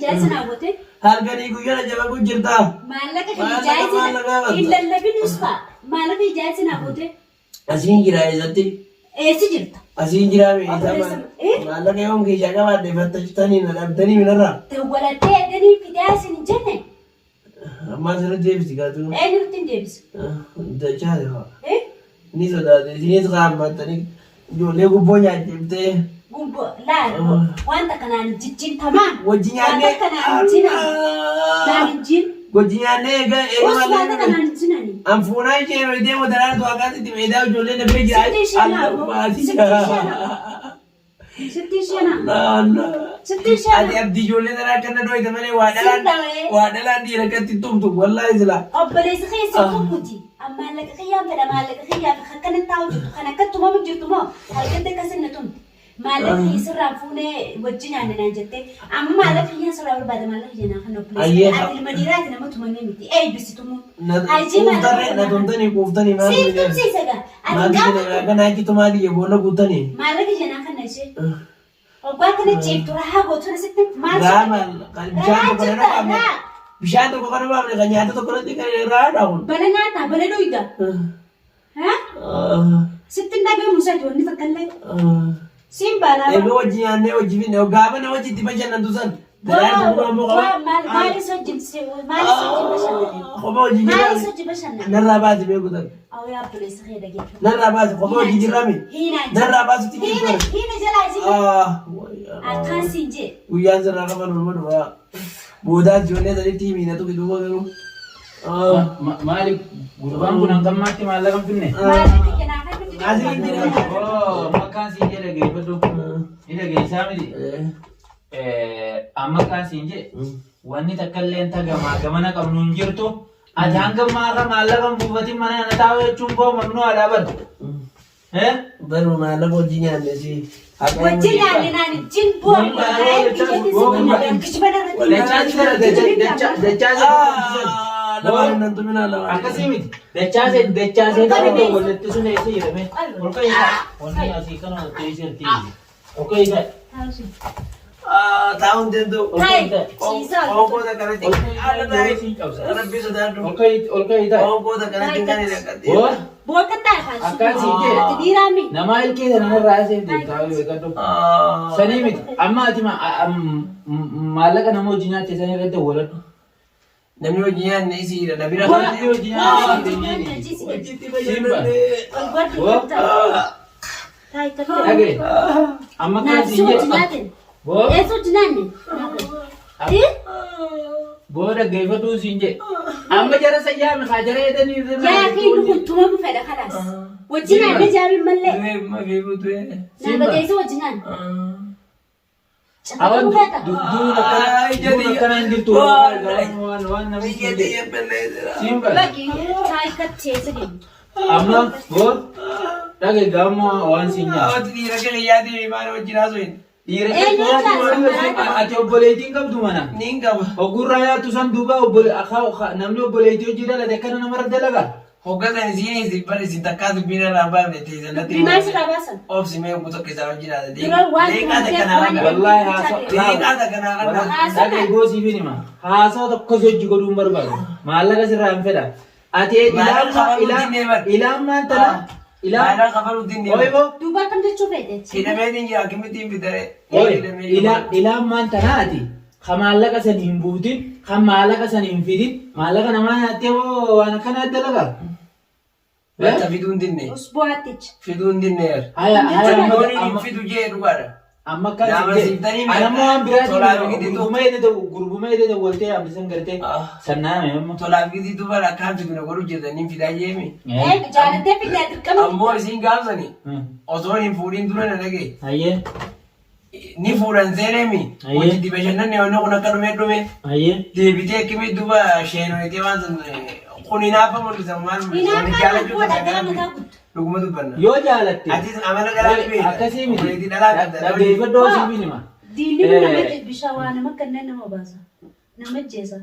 Ijaarsa naa goote. Halkanii guyyaa na jabaquu jirta. Maallaqa kiyya Maallaqa ijaarsa maallaqa hin gaafatta. lallabin usfaa. Maallaqa ijaarsa naa goote. Asiin jira eessatti? Eessi jirta? Asiin jira mee Obboleessa eessa? Maallaqa yoom keessaa qabaadhe fattachitanii na dhabdanii minarraa. Dawwalattee edanii fidaa isin hin jenne. Ammaa asirratti deebisi gaatu. Eenyutti hin deebisu? Dachaate fa'a. Eh? Ni sodaate isinis kaammattanii ijoollee gubboo nyaachiftee. Gubboo laa wanta kanaan jijjiin tamaa. Wajji nyaannee. Wanta kanaan jijjiin naan jijjiin. Wajji nyaannee eega eega Us wanta kanaan jijjiinani. Anfuunaa ishee yeroo deemu daraartu waaqaatti itti meedaa ijoollee na bira jira. Sitti ishee naa boo. Sitti ishee naa. Sitti ishee naa. Sitti ishee Ati naa. abdii ijoollee tanaa akkana dhoyte malee waa dhalaan Sirna waa dhalaan dhiira akkatti tumtu wallaahi silaa. Obboleessi keessa tokkuti. Maallaqa kiyyaan fedha maallaqa kiyyaa fi akkana taa'u jirtu kan akka tumamu jirtu moo halkatti akkas inni tumti. Maallaqa kiyya sirraa fuunee wajji nyaanne naan jettee amma maallaqa kiyyaan sirraa barbaada maallaqa kiyya naa kan obboleessi. Ayyee. Ati ilma dhiiraati nama tumamee miti eebbisitu moo. Na Ajii quuftarre na tumtanii quuftanii maal Siif tumsiisa gaa. Ati Maal gaafa kana kana achi tumaa kiyya boolla guuttanii. maallaqa kiyya naa kana ishee. Waggaa kana ciiftu rahaa gootu sitti maal Rahaa maal kan bishaan Rahaa tokko na jirta dhabaamne rahaa. bishaan tokko kan dhabaamne kan nyaata tokko irratti kan rahaadha kun. Bala nyaataa bala dhuyda. Sitti hin dhagahamu sadi wanni takka illee. Siin baanaa. Egaa wajji nyaannee wajji finne gaafa na wajji itti bashannantu san. Daraartu kun ammoo qaba. Maalis wajjin maalis wajjin bashannane. Kophaa hojii Maalis jirra. wajjin bashannane. Narraa baasi beeku tan. Awwa obboleessa kee dhageeffadhu. Narraa baasi kophaa hojii jirrami. Hiinaa Narraa baasutti Hiina jirtu. hiina jalaa isin. Ah, Akkaan siin jee. Guyyaan sirraa qaban olma dhufa. Boodaa ijoollee sanitti himiina tuqi duuba garuu. Ah. Maali gurbaan kun hanga ammaatti maallaqa hin finne? Maallaqa kiyya naa kennu dide. Asiin jira. Oo, makkaan siin jedhe geeffadhu. Ni dhageessaa miti. Amma akkaan siin jedhe wanni takka illee ta gamaa gamana qabnu hin jirtu. Ati hanga ammaa maallaqa hin buufatin mana kana taa'u jechuun koo mamnuu haadhaa bar. Eh? Garuu maallaqa hojii nyaanne si. Wajjin nyaanne naan ijjin bu'aa Lamaan nan tuminaa lamaan. Akkasii miti. Dachaasee dachaasee tokko walitti sun eessa jedhame. Ol ka'isaa. Wanni asii kana ol teessee Ol ka'isaa. Taa'uun danda'u. Ol ka'isaa. Qoonqoota kanatti. Haala taa'e. Rabbi sodaadhu. Ol ka'i ol ka'isaa. Qoonqoota kanatti kan hin akkatti. Boo Boqotaa Akkaan siin jedhe. Ati dhiiraa mi? Namaa ilkee sana irraa asii deemtaa beekadhu. Sanii miti. Amma ati maallaqa nama hojii nyaatte san irratti dawwaladhu. Namni hojii nyaanne isiidha. Na bira Namni hojii nyaatte Hojiitti Simba. fayyadamne. Dhagee. Amma kan siin jedhe. Boo boo dhaggeeffadhuu siin jedhe. Amma jara sayyaame kaa jara jedhanii irra. Wajjin aanne jaabin mallee. Du'ee ma fi du'ee. Naa badeessa wajjin aanne. Awan Caqatuu feeta. duun akkana duun akkana hin jirtu waan waan namni Biyya siin jedhe. tiyya balleessira. Siin bara. Bakki taayikatti eessa deemtu? Amma boo dhage gaama waan siin nyaatu. Ati dhiira kee yaadee maal wajjin haasoo Dhiira Eenyu jaarsa? ati obboleettiin qabdu mana. Niin qaba. Ogurraa yaattu san duuba obbole akka namni obboleettii hojii dalate akkana namarra dalaga. Hoggasan isiin isin bar isin takkaa dubbiin irraa hin baafne teessan natti Dubbii maal sirraa baasan? Obsi mee oguu tokko isaa wajjin haasa. Dura waan Deeqaa takka naa waan kanna. Wallaahi haasoo. Deeqaa takka naa kanna. Haasoo Dhage goosii fi nima. Haasoo tokko hojii godhuu hin barbaadu. Maallaqa sirraa hin fedha. Ati Maallaqa kafaluu dinnee bar. ilaamaan tana. Maallaqa kafaluu dinnee bar. Oyi boo. Duuba akkam jechuu feete? Hidhamee niin jira akkamittiin fidare. Oye, ilaamaan tana ati ka maallaqa san hin buutin, ka maallaqa san hin fidin, maallaqa namaa nyaattee hoo waan akkanaa dalagaa? Wanta fiduu hin dinne. Usbu'aatticha. Fiduu hin dinne. Haya, haya, amma- Yoon hin amma- fidu jee dhugaadha. amma akkas Nama hin siftanii jedhe. Ani amma waan Tolaaf biraatiin giditu. gurbuma eede ta'u, gurbuma eede ta'u waltee yaamte san gartee Ah. sannaame amma. Tolaaf giditu bara akkaan fidu na godhu jirtanii fidaa jeemi. Eh, jaalattee fiddaa dirqama. Ammoo isiin gaafsani Hmm. osoo hin fuudhin dura na dhagaye. Hayyee, Ni fuudhan seeneemi. Ayyee. Hojiitti bashannanni wanni kun akka dhumee dhume. hayyee. Deebitee akkamii duuba sheenoyitee waan san kun hinaafa mul'isa maal mul'isa. Wani Hinaafaa jaalachuu lubbuu sana dhagaa gara mataa guddaa. dhuguma dubbanna. Yoo jaalatte. Atis amala dhalaa ni beekta. Akkasii miti. Obboleettii dhalaa qabda. Dhaggeeffadhoo siif hima. Diinni kun nama Eh. bishaan waa nama kanneen nama baasa. Nama ajjeesa.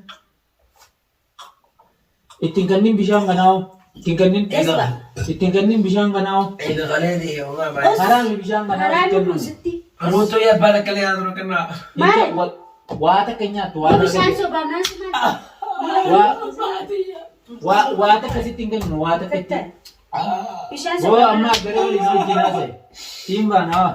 Ittiin kannin bishaan kanaa'u. Ittiin kannin. Eessa? Ittiin kannin bishaan kanaa'u. Eega kalee ta'e homaa baay'ee. Haraami bishaan kanaa'u. Haraami kun sitti. Ruuttoo abbaa takka illee haa turu kennaa. Maali? Waa takka hin nyaattu waa takka. Bishaan sobaamnaan si maal? Waa takka sitti hin kenninu waa takka itti. Bishaan Boo amma sobaamnaan. garee waliin si wajjin haasa'e. Siin baa nawa.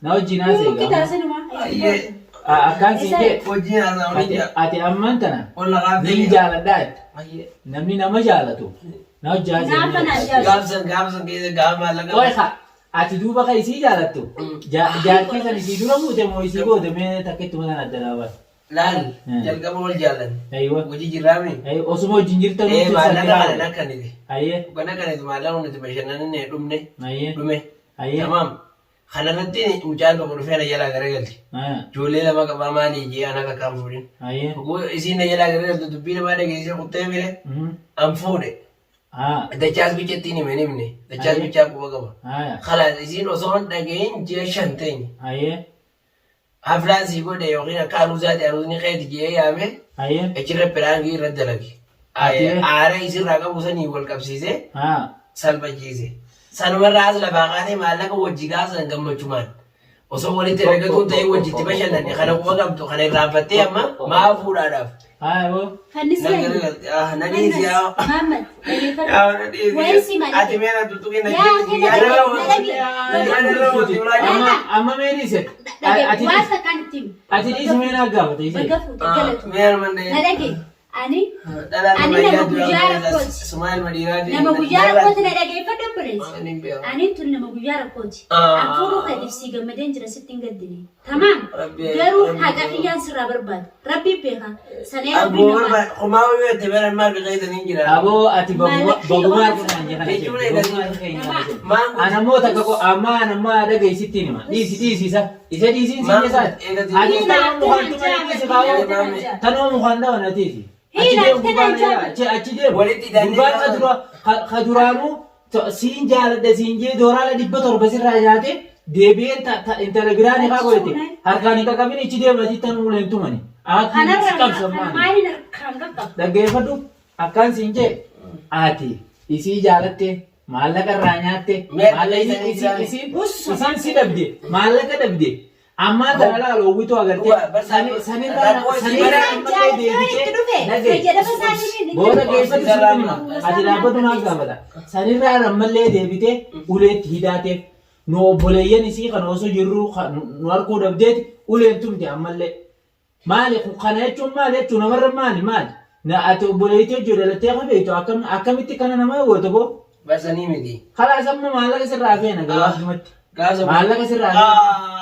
Na wajjin haasa'e Nuti gaama. taasinumaa. Ayyee. Akkaan siin jee Wajjin haasa'aa ati jira. ati ammaan tana Walla nin qaabdee. jaaladhaa jette. Ayyee. Namni nama jaalatu na wajjin haasa'e. Naafa naan jaalatu. Gaafsan gaafsan keessa gaafa maallaqa. Qoy haa ati duuba kan isii jaalattu jaartii san isii dura fuute moo isii booda mee takka ittuma sana adda naa baasi. Laal jalqaba wal jaallanne. Aywa. Hojii jirraami. Aywa osuma wajjin jirtan Ee nuti maallaqa kana sarkaa. nakkanite. Ayyee. Kana kanatu maallaqa nuti bashannanne dhumne. Ayyee. Dhume. Ayyee. Tamaam. Kanarratti mucaan tokko dhufee na jalaa garagalti. Ijoollee lama qabaa maali jee ana takka hin fuudhin. Ayyee. Oguu isiin na jalaa garagaltu dubbii namaa dhageessee kuttee mire an fuudhe. Dachaas bichatti hin hime hin himne. Dachaas Ayyee. bichaa quba qaba. Kalaas isiin osoo hin dhagahin ji'a 5 teenye. Ayyee. Haflaan sii godhe yookiin akka aruuzaati aruuzni keeti je'ee yaame Ayyee. achirra piraangii irra dalage. Ayyee. Aara isirraa qabu sanii wal qabsiisee Haa. salphachiise. Sanumarraa as lafaa kaatee maallaqa wajji gaasan gammachumaan osoo walitti herregatuun ta'ee wajji itti bashannanne kana quba qabdu kana irraanfattee amma maa fuudhaadhaaf. Haa boo. Fannis Nan leenji. garagalte. Ah, na dhiisi yaa. Maamad, dhaggeeffadhu. Yaa, na dhiisi. Wayii si malee. Ati mee na tuttuqi na Yaa, jeeqi. kenna Yaa, dhagee- na na dhagee. yaa, na raawwati, ulaa Amma jira. amma mee dhiise. Dhagee- Ati waan dhiisi. takkaan itti himi. Ati dhiisi mee naa gaafate isee. Baga fuute Ah, galatu. mee armaan dhagee. Na dhagee. Ani Dhalaan Ani nama nama yaadu guyyaa yaa rakkooti. Sumaa ilma dhiiraati. Nama guyyaa rakkooti na dhageeffadhu obboleessi. Ani hin beeku. Ani tun nama guyyaa rakkooti. Ah. An fuudhuu keetiif sii gammadeen jira sitti hin gaddine. Tamaam. Rabbi- Garuu Rabbi haqa beeka. kiyyaan sirraa barbaada. Rabbi beeka. Sanee rabbi Abboo nama. barbaade homaa yoo jette bara maal biqeessanii hin jiran. Aboo ati baguma Maallaqni baguma waan harka keenya kana Jechuun jechuudha. eegas- Baguma harka keenya kana jechuudha. Maan kun- Ana immoo takka ko amma ana immoo dhageessitti hima. Dhiisi dhiisi isa. Isa dhiisiin Maan siin isaati. eegas- Ati Hiina tanuma mukaan akkanaan tumanii dhiisi jaalladhu, kaawoo. hiina akkanaan jaalladhu. Tanuma mukaan dhawan atiisi. Achi Hiina deemu akkanaan gurbaan jaalladhu. achi achi deemu. Walitti hidhannee Gurbaan gaafa- ka dura ka duraanuu siin jaaladha siin jee dooraala 700 sirraa nyaate deebi'ee intala biraa ni kaa godhate. Harkaan hin qaqqabin ichi deema ati tanuma uleen tumani. Akka si Kanarraa qabsan kana maali? maaliin harkaan qaqqaba? Dhaggeeffadhu akkaan siin jee ati isii jaalatte maallaqa irraa nyaatte Mee maallaqa isaan isiin isaan- isiin isiin si dhabde maallaqa dhabde ammaa tana laal oowwitu agartee Dhugaa, barsaa- sanirraa rakkoo isii sanirraa bara- ammallee Jaalatee walitti deebitee dhufe dhagee fayyadama isaatiin inni booda itti geeffatu Isarraa sitti hima ati dhaabbatu maal gaafata sanirraa ammallee deebitee uleetti hidhaateef nu obboleeyyan isii kana osoo jirru nu arguu dhabdeeti uleen tumte ammallee Maali kun kana jechuun maali jechuun namarra maali maali na ati obboleettii hojii dhalattee akka beektu akkam akkamitti kana nama goota boo Barsanii miti. kalaas amma maallaqa sirraa feena gabaabdumatti Gaasa maallaqa sirraa feena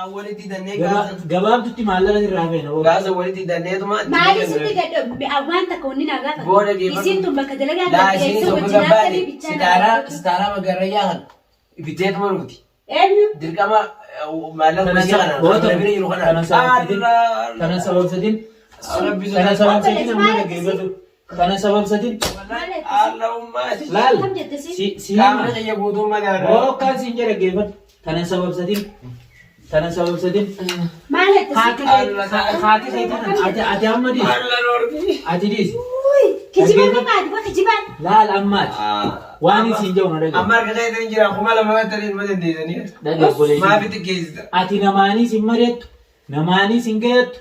Ah, walitti hidhannee gaasa. Gabaabdutti maallaqa sirraa feena boo Gaasa walitti hidhanneetuma. Maali sitti gadda waan takka wanni naa gaafatu. Booda geeffatu. Isiin tun bakka dalagaa Laa galtee isiin isa tokko wajjin gabbaate haasanii bichaa naa sitaaraa gaafatu. sitaaraa magarrayyaa kan biteetuma dhufti. Eenyu? Dirqama maallaqa Kana hojii kana boota kan bira jiru kana. kana sababsatin kana sababsatin kana sababsatin amma dhaggeeffatu kana sababsatin laal Kam jette si? si si Qaamni kiyya guutuun magaala. Bookaan siin jedha dhaggeeffatu kana sababsatin kana sababsatin Maal jette si? haati haati keetii ati ati amma dhiisi ati dhiisi Uy, kijibaan barbaadu waa kijibaan. laal ammaati waan isiin jedhu na dhagaye Amma harka keetiin jira 2000 gattanii ilma dandeessanii. dhagaye obboleessi Maaf itti geessita? ati namaaniis hin mari'attu namaaniis hin gayattu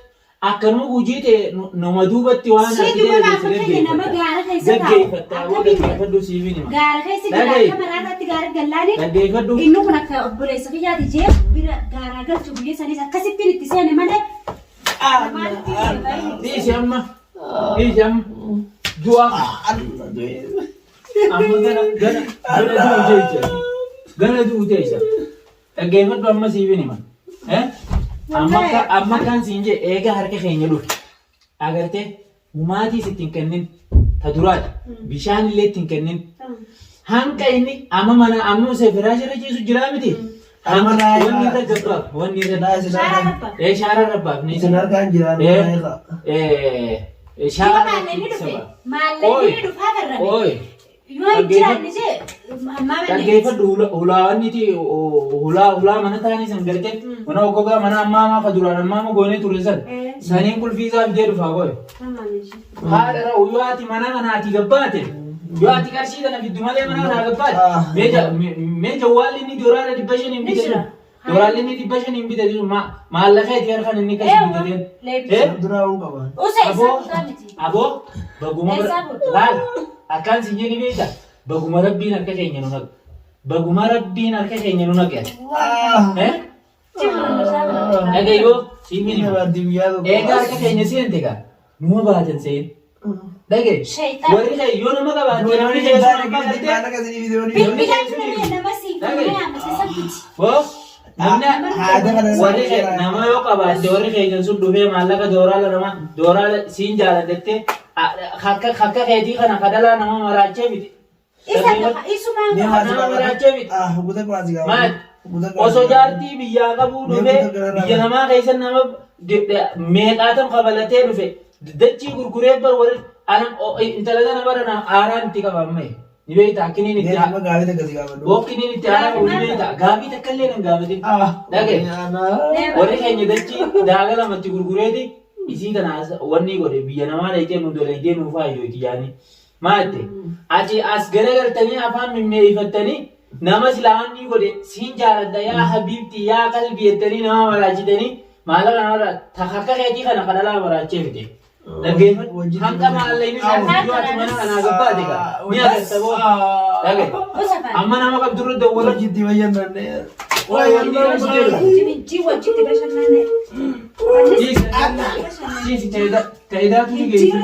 akkanuma hojii ta'e nama duubatti waan Si ati duba deebisu gaafa keenya nama gaara keessa taa'u. gaggeeffatta Akkamiin dhaggeeffadhu siifin hima gaara keessa jira Dhagaye. akka maraarratti gaara gallaani. dhaggeeffadhu Inni kun akka obboleessa kiyyaati jee bira gaaraa galchu guyyaa sanis akkasittiin itti seene malee namaatti dhiisi amma dhiisi amma du'a amma gana gana gana du'u jecha gana du'u jecha dhaggeeffadhu amma siifin hima eh amma akka amma kan siin jee eega harka keenya dhufe agartee humaatiis itti hin kennin ta duraati bishaan illee itti hin kennin hanqa inni amma mana amma firaasha irra ciisu jiraa miti Amma naa wanni irra gabbaaf wanni irra Shaaraa rabba. ee shaara rabbaaf ni Isin harkaan jiraan ee Yoo shaara maallaqni dhufe maallaqni dhufaa barrame. Ooy Yoo hin jiraanne jee ammaa manne. dhaggeeffadhu hulaawwanniiti hulaa hulaa mana taanii san gartee mana gogaa mana ammaa ammaa ka duraan ammaa amma goonee ture san saniin qulfii isaa fidee dhufaa qoy. Haadha ra'u yoo ati mana kana ati gabbaate yoo ati qarshii kana fiddu malee mana kana gabbaate mee jawwaalli inni dooraara 500 hin Ni jira. bitatu. Dooraalli inni 500 bitate sun maallaqa itti harkaan inni akkasii bitateen. Leebisa. Eh? Duraa uu qaba. Usa isaa Aboo kutaa miti. aboo baguma Eessaa fuute? laal akkaan si jedhi beekta baguma rabbiin harka keenya nu naqe. Baguma rabbiin harka keenya nu naqe. Eh? Dhagayyoo siif hin himu. Egaa harka keenya seente gaa numa baatan seen. Dhagaye Shayxaan. warri kee yoo nama qabaatte namni kee sun amma gartee Bilbilaan nama nama siif nama yaamte san fiti. hoo namni warri kee nama yoo qabaatte warri keenya sun dhufee maallaqa dooraala nama dooraala siin jaaladhattee harka harka keetii kana kadhalaa nama maraachee miti. Isa gafa isumaan Nama maraachee miti. Maal? Osoo jaartii biyyaa qabuu dhufee biyya namaa keessa nama meeqaatam kafalatee dhufe dachii gurguree bar warri intala tana bara na aaraan itti qaba amma ni beekta akkiniin itti bokkiniin itti aaraa qabu ni beekta gaafii takka illee nan gaafatin dhagaye warri keenya dachii daaga lamatti gurgureeti isii tana wanni godhe biyya namaa dhayitee nu dalaydee nuuf haayyo itti jaanii Maatte ati as garagaltanii afaan mimmeeyfattanii nama silaa wanni godhe siin jaaladha yaa habiibti yaa qalbii jettanii nama maraachitanii maallaqa namarraa takka akka keetii kana kan dhalaa maraachee fide. Dhaggeeffadhu. Hanga maallaqni isaa yoo ati mana kanaa gabbaate gaa ni agarta boo. Dhagaye. Amma nama qabdurra dawwala. Wajjitti bashannanee. Dhiisi taayidaatu ni geessif.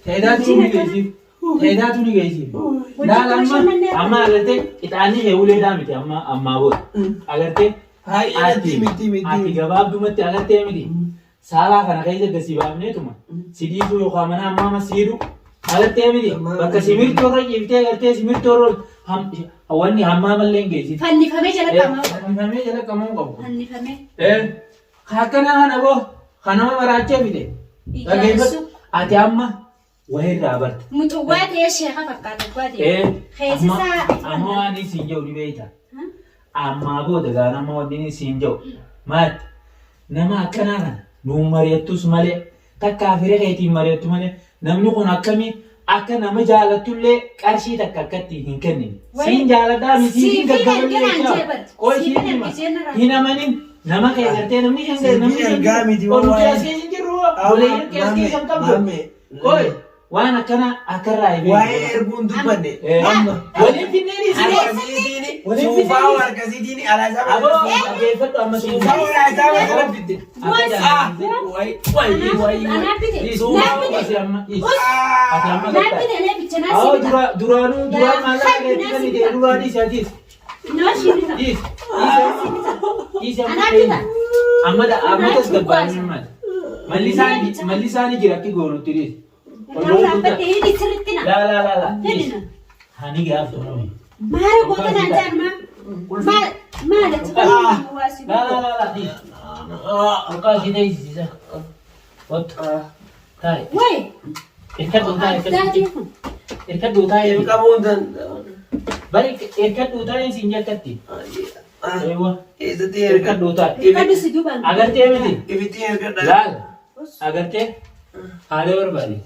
Taayidaatu ni geessif. Taayidaatu ni geessif. Laala amma amma agartee qixaanni kee uleedhaa miti amma ammaa booda. Agartee ati ati gabaabdumatti agartee miti. Saalaa kana keessa gasi baafneetuma si dhiisuu yookaan mana ammaa amma siidhu agartee miti bakka simirtoo irra ciiftee agartee simirtoo irra wanni hammaa mallee hin geessisu. Fannifamee jala qamaa qaba. Fannifamee jala qabamuu qabu. Fannifamee. Akkanaa kana boo kan nama maraachee fide. Ijaarsu. Ati amma wayirraa barta. Muxuwwaa ta'ee sheeka fakkaata dhugaa ta'e. Keessi isaa. Amma waan isiin jedhu ni beekta. Ammaa booda gaan amma wanni isiin jedhu maali? Nama akkanaa kana nuun mari'attus malee takkaa fira keetiin mari'attu malee namni kun akkamii akka nama jaalattullee qarshii takka akkatti hin kennine. Siin jaaladhaa miti siin Siifin gaggaballee erginaan jechaa. jee barti. Qoy Siifin siin hima. ergi jee Hin amanin nama kee gartee namni kan Siifin namni ergaa miti Ol nuti waa'ee. as keessa hin jirru. Waliin kee as keessa hin qabdu. Qoy waan akkana akkarraa hin Waa'ee erguun dubbanne. Amma waliin finneen isin. Harkasiitiin suufaa harkasiitiin alaasaa Aboo dhaggeeffadhu amma siin. Suufaa alaasaa masara fidde. Anaaf bite. Naaf bite. Naaf bite nee bicha naa si bita. Duraanuu duraan maallaqa keetti kan ta'e duraan dhiisi atiis. Naa si bita. Dhiisi. Dhiisi amma Anaaf bita. amma amma tasgabbaa'anii maali? Malli isaanii malli isaanii jira akki goonutti dhiisi. Irraa dhaabbattee hidhi sirriitti na. Laa laa laa laa. Hidhi na. Hani gaaf tonomi. Maara goota naan jaanuma. Maal maal achi kan waa si Laa laa laa laa dhiisi. Olkaa ishee teessisa. Otto. Taa'e. Wayi. Irkadhu taa'e. Addaatii kun. Irkadhu taa'e. Qabuun danda'u. Bari irkadhu taa'e siin jekkatti. Eewwa. Eessatti erga? Irkadhu taa'e. Kadhu si duubaan. Agartee miti. Ibittiin ergadha. Laal. Agartee. Haala barbaade.